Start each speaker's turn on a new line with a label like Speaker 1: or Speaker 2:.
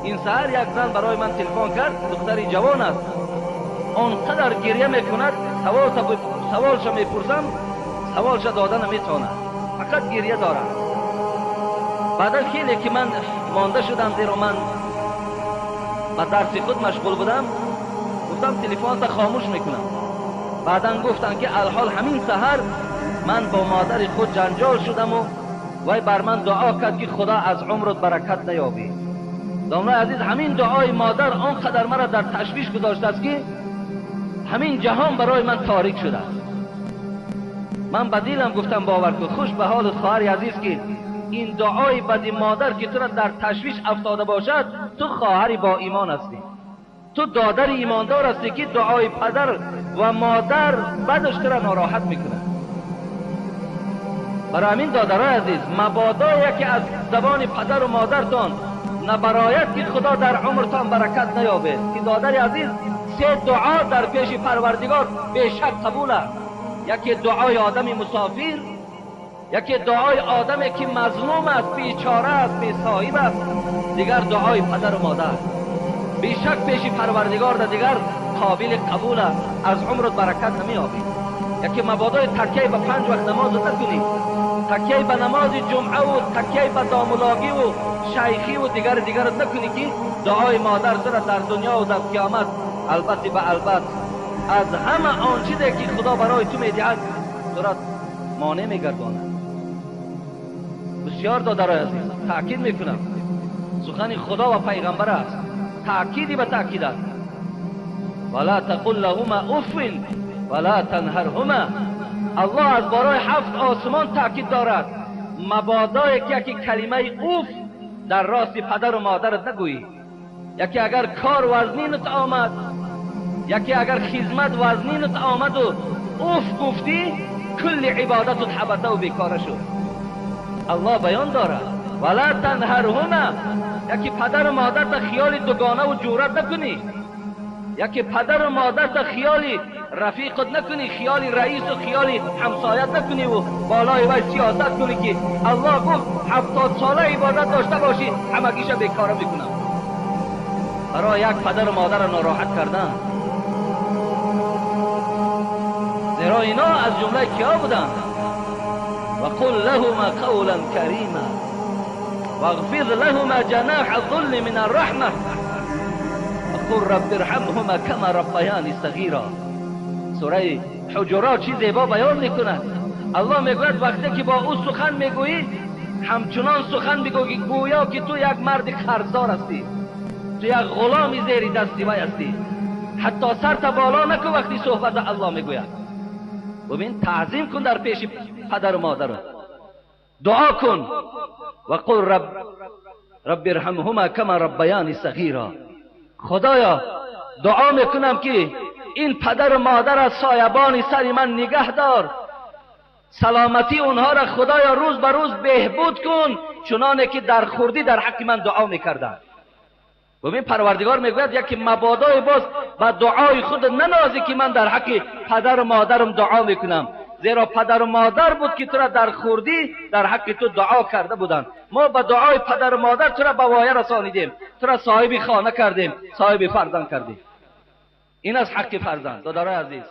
Speaker 1: این سحر یک زن برای من تلفن کرد، دختری جوان است، آنقدر گریه میکند، سوالش میپرسم، سوالش داده نمیتواند، فقط گریه دارد. بعدا خیلی که من مانده شدم، زیرا من به درس خود مشغول بودم، گفتم تلفن تا خاموش میکنم. بعدا گفتن که الحال همین سحر من با مادر خود جنجال شدم و وی بر من دعا کرد که خدا از عمرت برکت نیابی. دامنای عزیز، همین دعای مادر آنقدر مرا در تشویش گذاشته است که همین جهان برای من تاریک شده است. من به دلم گفتم باور کن، خوش به حالت خواهر عزیز که این دعای بدی مادر که تو را در تشویش افتاده باشد، تو خواهری با ایمان هستی، تو دادر ایماندار هستی که دعای پدر و مادر بدش تو را ناراحت میکنه. برای همین دادرای عزیز، مبادا یکی از زبان پدر و مادرتان نبراید که خدا در عمرتان برکت نیابه. که دادر عزیز، سه دعا در پیش پروردگار بیشک قبول است. یکی دعای آدم مسافر، یکی دعای آدمی که مظلوم است، بیچاره است، بی صاحب است، دیگر دعای پدر و مادر بیشک پیش پروردگار در دیگر قابل قبول است، از عمرت برکت نمیابی. یکی مبادای تکیه به 5 وقت نماز نکنی، تکیه به نماز جمعه و تکیه به داملاگی و شیخی و دیگر دیگر نکنی که دعای مادر تو را در دنیا و در قیامت البته به البته از همه آن چیزی که خدا برای تو میدهد تو را مانع میگرداند. بسیار دادرای عزیز، تاکید میکنم سخن خدا و پیغمبر است، تاکیدی به تاکید است. ولا تقل لهما اف ولا تنهرهما. الله از بالای 7 آسمان تاکید دارد، مبادا که یکی کلمه اوف در راست پدر و مادرت نگویی. یکی اگر کار وزنینت آمد، یکی اگر خدمت وزنینت آمد و اوف گفتی، کل عبادتت حبطه و بیکاره شد. الله بیان دارد ولا تنهرهما. یکی پدر و مادرت خیال دوگانه و جورت نکنی، یکی پدر و مادرت خیالی رفیقت نکنی، خیالی رئیس و خیالی همسایت نکنی و بالای وی سیاست کنی که الله گفت 70 ساله عبادت داشته باشی همگیشه بیکاره میکنم. برای یک پدر و مادر ناراحت کردن، زیرا اینا از جمله کیا بودن؟ وقل لهما قولا کریما واغفر لهما جناح الذل من الرحمه وقل رب ارحمهما کما ربیانی صغیرا. سوره حجرات چی زیبا بیان میکند. الله میگوید وقتی که با او سخن میگویی همچنان سخن بگویی گویا که تو یک مرد قرضدار هستی، تو یک غلامی زیر دستی وی هستی. حتی سرت بالا نکن وقتی صحبت الله میگوید. ببین، تعظیم کن در پیش پدر و مادر، دعا کن و قل رب ارحمهما کما ربیانی صغیرا. خدایا دعا میکنم که این پدر و مادر از سایبان سر من نگه دار، سلامتی اونها را خدایا روز به روز بهبود کن، چنانه که در خوردی در حق من دعا میکردن. ببین پروردگار میگوید یکی مبادای باز و دعای خود ننازی که من در حق پدر و مادرم دعا میکنم، زیرا پدر و مادر بود که تو را در خوردی در حق تو دعا کرده بودند. ما به دعای پدر و مادر تو را به وایه رسانیدیم، تو را صاحب خانه کردیم، صاحب فرزند کردیم. این از حق فرزند. دادرای عزیز،